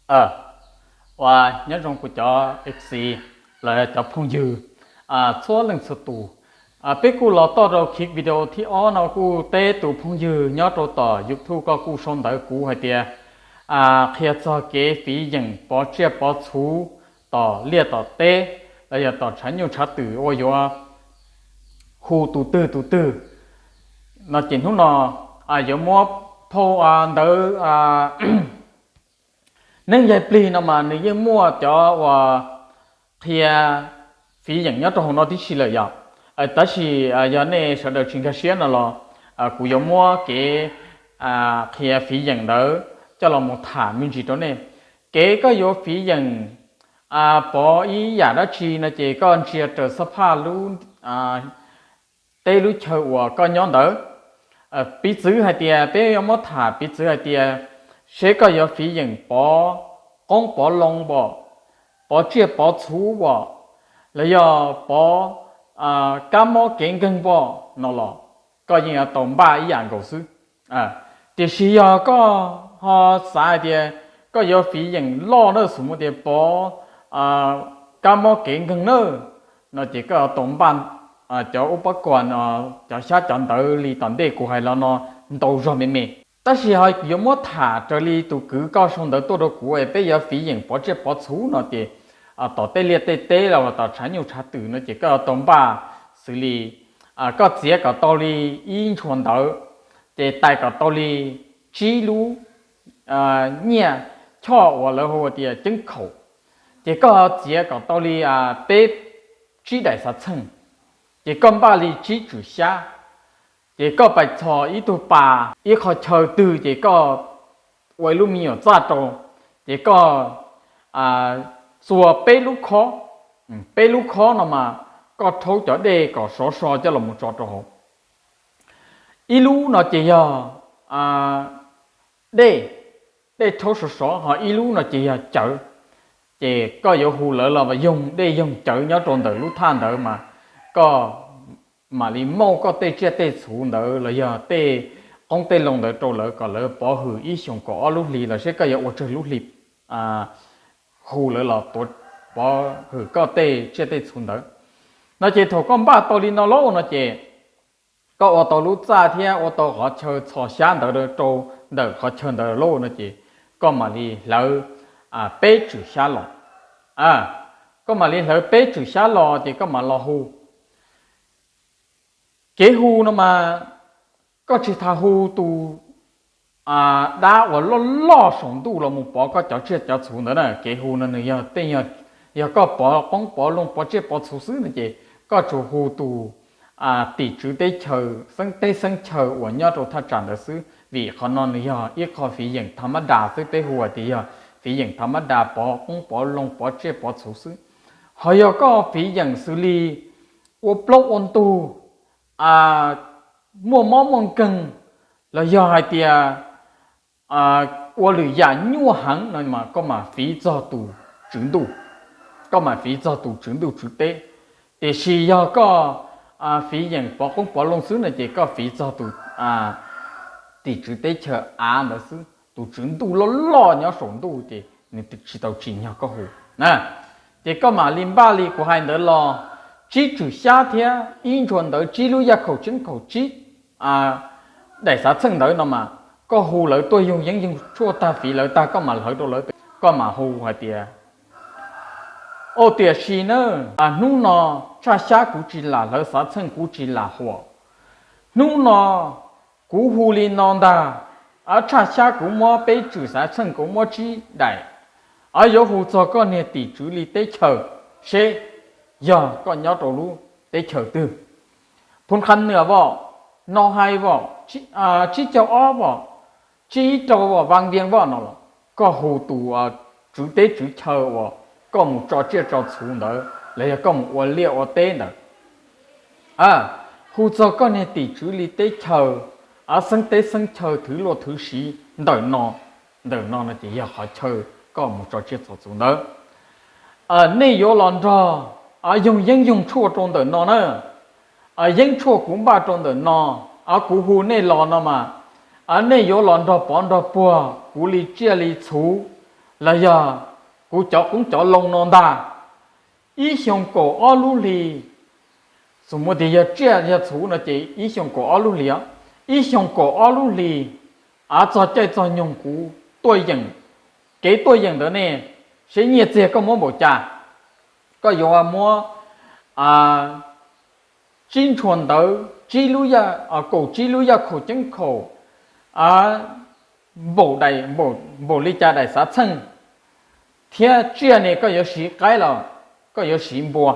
Ua nyob zoo kuv cov F C los cov phooj ywg txhua leej txhua tus. Peb kuj los txog rau clip video thib ob no, kuj teb tus phooj ywg nyob rau tom YouTube koj kuj sau ntawv kuv hais tias qhia txog kev fiv yeem pov tsiaj pov txhu tom liaj tom teb los yog tom tshav nyuj tshav twm uas yuav hu tus twg tus twg no ces hnub no yuav muab phau ntawv neeg yaig plig no mas nws yeej muaj cov uas qhia fiv yeem nyob rau hauv no tib si lawm yom. Tab sis yog nej sawv daws tsis nkag siab no los kuv yuav muab kev qhia fiv yeem ntawd coj los mus tham me ntsis rau nej. Kev koj yuav fiv yeem pov ib yam dab tsi no ces koj ntsia raws xab phaj lub teb lub chaw uas koj nyob ntawd. Piv txwv hais tias peb yuav muab tham piv txwv hais tias seb koj yuav fiv yeem pov qoob pov loo pom, pov tsiaj pov txhu pom, los yog pov kab mob kev nkeeg pom no los koj yeej yuav tau npaj ib yam nkaus xwb. Tiam sis yog koj ho xav hais tias koj yuav fiv yeem loj na, xum tias pov kab mob kev nkeeg na, no ces koj yuav tau npaj cov ub pab kuas no, cov xyab cov ntawv li tom ntej kuv hais los no ntau zog me me. Tab sis ho yuav muab tham raws li tus kwv koj sau ntawv tuaj rau kuv es peb yuav fiv yeem pov tsiaj pov txhu no ces tom tej liaj tej teb los tom tshav nyuj tshav twm no ces koj yuav tau npaj xws li koj txiav kom tau li ib ntshua ntawv, ces tais kom tau li tsib lub nyiaj choj uas lawv hu tias ceeb khaum, ces koj txiav kom tau li peb tsib daim xav txheej, ces koj npaj li tsib tswm xyab, ces koj pais txhos ib tug pas ib qho chaw twg ces koj ua ib lub me nyuam txaj rau, ces koj txua peb lub khob, peb lub khob no mas koj rhaub cov dej kom sov so coj los mus tso rau hauv. Ib lub no ces yog dej, dej rhaub sov sov, ho ib lub no ces yog cawv. Ces koj yuav hu lawv los yoog dej yoog cawv nyob rau ntawm lub thaj ntawd mas koj mam li muab koj tej tsiaj tej txhu ntawd los yog tej qoob tej loo ntawd rau lawv kom lawv pov hwm ib xyoos kaum ob lub hlis los seb koj yuav ua tsawg lub hlis hu lawv los pov hwm koj tej tsiaj tej txhu ntawd. No ces thaum koj npaj tau li no lauj no ces koj ua tau lub txaj thiab ua tau qhov chaw txhos xyab ntawd rau ntawm qhov chaw ntawd lauj no ces koj mam li hlawv peb tswm xyab los. Koj mam li hlawv peb tswm xyab los ces koj mam los hu. Kev hu no mas koj tsis tas hu tus dab uas loj loj saum ntuj los mus pov koj cov tsiaj cov txhu ntawd na. Kev hu no nws yog tej, yog koj pov qoob pov loo pov tsiaj pov txhu xwb no ces koj tsuas hu tus tim tswv teb chaws xeeb teb xeeb chaw uas nyob rau thaj tsam ntawd xwb, vim qhov no nws yog ib qho fiv yeem tha mab das xwb, peb hu tias yog fiv yeem tha mab das pov qoob pov loo pov tsiaj pov txhu xwb. Ho yog koj fiv yeem xws li ua plaub ua ntug, muaj mob muaj nkeeg, los yog hais tias ua lwm yam nyuaj heev no mas koj mam fiv txog tus tswv ntuj, koj mam fiv txog tus tswv ntuj tswv teb. Tiam sis yog koj fiv yeem pov qoob pov loo xwb no ces koj fiv txog tus tim tswv teb chaws av ntawd xwb, tus tswv ntuj loj loj nyob saum ntuj ces nws tsis tau tsim nyog koj hu na. Ces koj mam li npaj li kuv hais ntawd los tsib tswm xyab thiab ib ntshua ntawv tsib lub yaj khaum tsib khaum tsib daim xav txheej ntawd no mas koj hu lawv tuaj yoog yeeb yoog tshuaj tag fiv lawv tag koj mam hlawv rau lawv, koj mam hu hais tias, Au, tiam sis na, hnub no tshaj xyab kuv tsis lam hlawv xav txheej kuv tsis lam huam. Hnub no kuv hu li no ntag, tshaj xyab kuv muab peb tswm xav txheej kuv muab tsib daim, yuav hu txog koj niag tim tswv li teb chaws seb yog koj nyob rau lub teb chaws twg, Phoo Qha Nwam vom, No Hais vom, tsib caug ob vom, tsib ib rau vom, Vaj Viaj vom no los koj hu tus tswv teb tswv chaw uas koj mus tso tsiaj tso txhu ntawd los yog koj mus ua liaj ua teb ntawd, hu txog koj niag tim tswv li teb chaws, xeeb teb xeeb chaw thwv luaj thwv siv ntawm no, ntawm no no ces yog qhov chaw koj mus tso tsiaj tso txhu ntawd. Nej yuav los nrog yoog yeeb yoog tshuaj rau ntawm no na. Yeeb tshuaj kuv npaj rau ntawm no, kuv hu nej los no mas, nej yuav los nrog pov nrog puag kuv li tsiaj li txhu, los yog kuv cov qoob cov loo no ntag. Ib xyoo kaum ob lub hli, xus muaj tias yog tsiaj yog txhuv no ces ib xyoo kaum ob lub hli os, ib xyoo kaum ob lub hli, av txog caij txog nyoog kuv tuaj yeem, kev tuaj yeem ntawd ne, seb nyiaj txiag koj muab npaum cas, koj yuav muab tsib ntshua ntawv, tsib lub yaj, kaum tsib lub yaj khaum ceeb khaum, npaum li cas daim xav txheej, thiab tsiaj ne koj yuav siv qaib los koj yuav siv npua,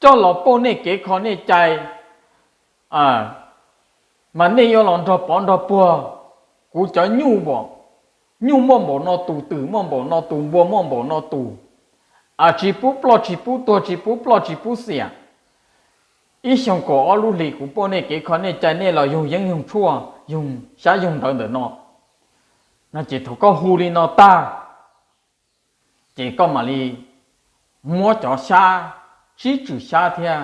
coj los pauj nej kev kho nej cai, mas nej yuav los nrog pov nrog puag kuv cov nyuj npaum, nyuj muaj npaum no tus, twm muaj npaum no tus, npua muaj npaum no tus, tsis pub ploj tsis pub tuag tsis pub ploj tsis pub xiam. Ib xyoo kaum ob lub hlis kuv pauj nej kev kho nej cai nej los yug yeeb yug tshuaj yug xyab yug ntawv ntawm no. No ces thaum koj hu li no tag, ces koj mam li muab cov xyab, tsib tswm xyab thiab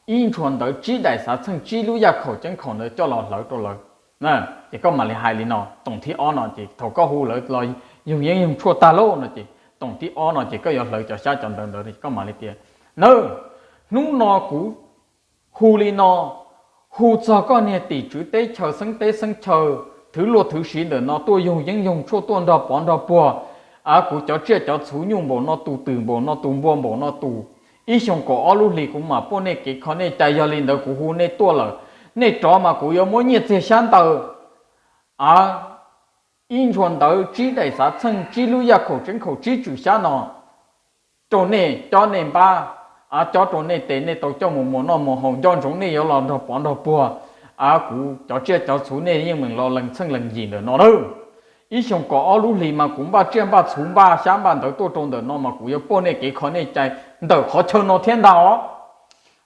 ib ntshua ntawv, tsib daim xav txheej, tsib lub yaj khaum ceeb khaum ntawd coj los hlawv rau lawv. Ces koj mam li hais li no, toom thib ob no ces thaum koj hu lawv los yug yeeb yug tshuaj tag lauj no ces toom thib ob no ces koj yuav hlawv cov xyab cov ntawv ntawd, koj mam li tias, nawb, hnub no kuv hu li no, hu txog koj niag tim tswv teb chaws, xeeb teb xeeb chaw, thwv luag thwv siv ntawm no tuaj yug yeeb yug tshuaj tuaj nrog pov nrog puag kuv cov tsiaj cov txhuv, nyuj npaum no tus, twm npaum no tus, npua npaum no tus. Ib xyoo kaum ob lub hlis kuv mam pauj nej kev kho nej cai, yog li ntawd kuv hu nej tuaj lawm, nej rov mas kuv yuav muab nyiaj txiag xyab ntawv, ib ntshua ntawv, tsib daim xav txheej, tsib lub yaj khaum ceeb khaum, tsib tswm xyab no rau nej cob nej npab, cob rau nej tes nej tau coj mus muas noj muas haus, nco ntsoov nej yuav los nrog pov nrog puag kuv cov tsiaj cov txhuv, nej yeej meem los lees txheej lees yim ntawm no nawb. Ib xyoo kaum ob lub hlis mas kuv npaj tsiaj npaj txhuv npaj xyab npaj ntawv tuaj rau ntawm no mas kuv yuav pauj nej kev kho nej cai ntawm qhov chaw no thiab ntag os.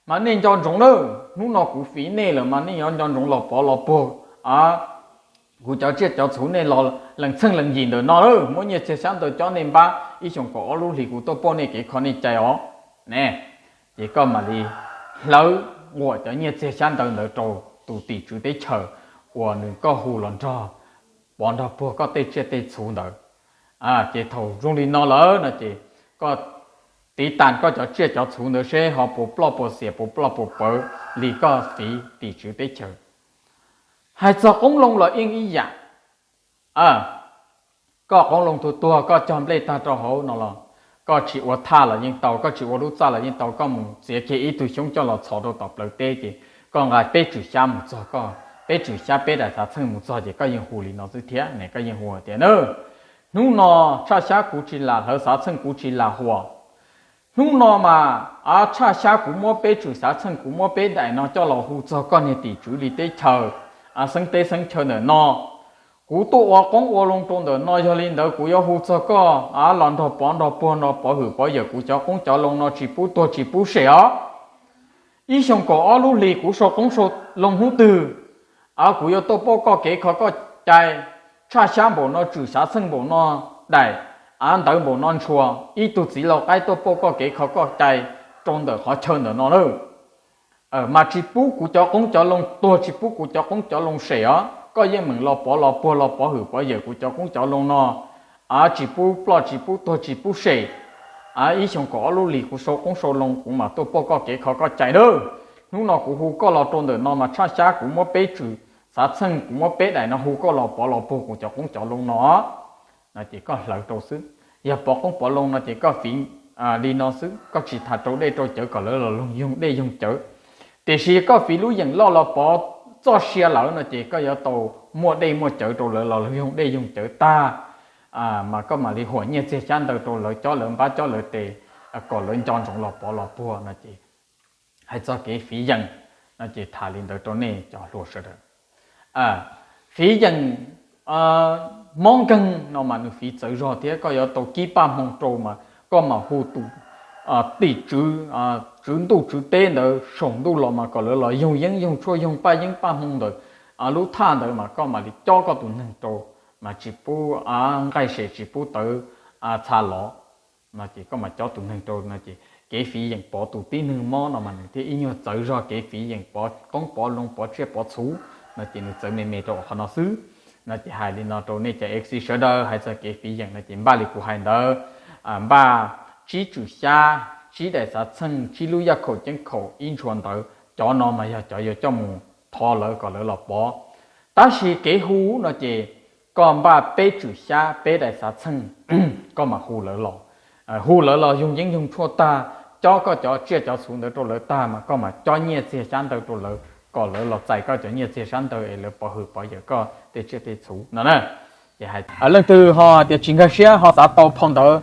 Mas nej nco ntsoov nawb, hnub no kuv fiv nej lawm mas nej yuav nco ntsoov los pov los puag kuv cov tsiaj cov txhuv, nej los lees txheej lees yim ntawm no, muab nyiaj txiag xyab ntawv cob nej npab, ib xyoo kaum ob lub hlis kuv tuaj pauj nej kev kho nej cai os. Ne, ces koj mam li hlawv nquam cov nyiaj txiag xyab ntawv ntawd rau tus tim tswv teb chaws uas nws koj hu los nrog pov nrog puag koj tej tsiaj tej txhuv ntawd. Ces thaum zoo li no lawm no ces koj tiv tas koj cov tsiaj cov txhuv ntawd seb ho puas ploj puas xiam puas ploj puas pawv li koj fiv tim tswv teb chaws. Hais txog qoob loo los yeej ib yam. Koj qoob loo tuag tuag koj cog nplej tag rau hauv no los koj tsis ua thaj los yeej tau, koj tsis ua lub txaj los yeej tau, koj mus txiav kiag ib tug xyoob coj los txhos rau tom plawv teb ces koj nqa peb tswm xyab mus txog, koj peb tswm xyab peb daim xav txheej mus txog ces koj yeej hu li no xwb thiab ne, koj yeej hu tias, hnub no tshaj xyab kuv tsis lam hlawv, xav txheej kuv tsis lam huam. Hnub no mas tshaj xyab kuv muab peb tswm, xav txheej kuv muab peb daim no coj los hu txog koj niag tim tswv li teb chaws, xeeb teb xeeb chaw ntawm no. Kuv tuaj ua qoob ua loo rau ntawm no, yog li ntawd kuv yuav hu txog koj los nrog pov nrog puag no, pov hwm pov yawm kuv cov qoob cov loo no tsis pub tuag tsis pub sem os. Ib xyoo kaum ob lub hlis kuv sau qoob sau loo hnub twg, kuv yuav tuaj pauj koj kev kho koj cai, tshaj xyab npaum no, tswm xav txheej npaum no, daim av ntawv npaum no ntshua, ib tug txiv lau qaib tuaj pauj koj kev kho koj cai rau ntawm qhov chaw ntawm no lawm. Mas tsis pub kuv cov qoob cov loo tuag, tsis pub kuv cov qoob cov loo sem os. Koj yeej meem los pov los puag los pov hwm pov yawm kuv cov qoob cov loo no, tsis pub ploj tsis pub tuag tsis pub sem. Ib xyoo kaum ob lub hlis kuv sau qoob sau loo kuv mam tuaj pauj koj kev kho koj cai nawb. Hnub no kuv hu koj los rau ntawm no mas tshaj xyab kuv muab peb tswm, xav txheej kuv muab peb daim no hu koj los pov los puag kuv cov qoob cov loo no. No ces koj hlawv rau xwb. Yog pov qoob pov loo no ces koj fiv li no xwb, koj tsis tas rau dej rau cawv kom lawv los yoog dej yoog cawv. Tiam sis koj fiv lub yeem loj los pov txoj sia lawm no ces koj yuav tau muaj dej muaj cawv rau lawv los yoog dej yoog cawv tag, mas koj mam li huam nyiaj txiag xyab ntawv rau lawv, cob lawv npab cob lawv tes, kom lawv nco ntsoov los pov los puag no ces hais txog kev fiv yeem no ces tham li ntawd rau nej cov hluas sawv daws. Fiv yeem mob nkeeg no mas nws fiv txawv zog thiab, koj yuav tau kib paj hmoo rau mas koj mam hu tus tim tswv, tswv ntuj tswv teb ntawd saum ntuj los mas kom lawv los yoog yeeb yoog tshuaj yoog paj yeeb paj hmoo ntawd lub thaj ntawd mas koj mam li cob koj tus neeg rau, mas tsis pub nqaij sem tsis pub tawv txha lov. No ces koj mam cob tus neeg rau no ces kev fiv yeem pov tus tib neeg mob no mas nws thiaj ib nyuag txawv zog kev fiv yeem pov qoob pov loo pov tsiaj pov txhuv. No ces nws txawv me me rau qhov no xwb. No ces hais li no rau nej cov F C sawv daws, hais txog kev fiv yeem no ces npaj li kuv hais ntawd, npaj tsib tswm xyab, tsib daim xav txheej, tsib lub yaj khaum ceeb khaum, ib ntshua ntawv, cov no mas yog cov yuav coj mus thov lawv kom lawv los pov. Tab sis kev hu no ces koj npaj peb tswm xyab, peb daim xav txheej, koj mam hu lawv los. Hu lawv los yoog yeeb yoog tshuaj tag, cob koj cov tsiaj cov txhuv ntawd rau lawv tag mas koj mam cob nyiaj txiag xyab ntawv rau lawv kom lawv los txais koj cov nyiaj txiag xyab ntawv es lawv pov hwm pov yawm koj tej tsiaj tej txhuv no na. Leej twg ho tias tsis nkag siab ho xav tau phau ntawv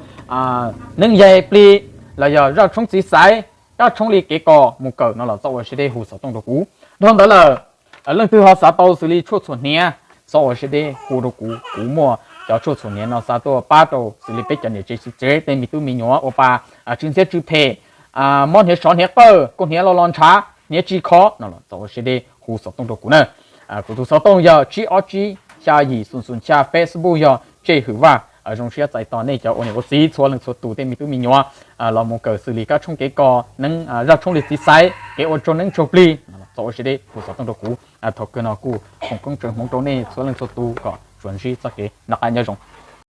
neeb yaig plig los yog zaj tshoob txiv xaiv, zaj tshoob li kev kos mus kawm no los txhob ua siab deb hu xov tooj rau kuv. Dhau ntawd lawm, leej twg ho xav tau xws li tshuaj txhuam hniav, txhob ua siab deb hu rau kuv. Kuv muaj cov tshuaj txhuam hniav no xa tuaj pab rau xws li peb cov niam tsev txiv tsev, tej me tub me nyuam ua pa tsw ntxhiab tsw phem, mob hniav sov hniav qawj, kaus hniav los los ntshav, hniav tsis khov no los txhob ua siab deb hu xov tooj rau kuv na. Kuv tus xov tooj yog tsib ob tsib xya yim xoom xoom xya, Facebook yog Tsej Hwm Vaj. Zoo siab txais tos nej cov ua niam ua txiv txhua leej txhua tus tej me tub me nyuam los mus kawm xws li kab tshoob kev kos neeb, zaj tshoob li txiv xaiv, kev ua tsaug neeb tsaug plig, txhob ua siab deb hu xov tooj rau kuv. Thaum kawg no kuj foom koob tsawv hmoov rau nej txhua leej txhua tus kom tsuas ntsib txoj kev noj qab nyob zoo.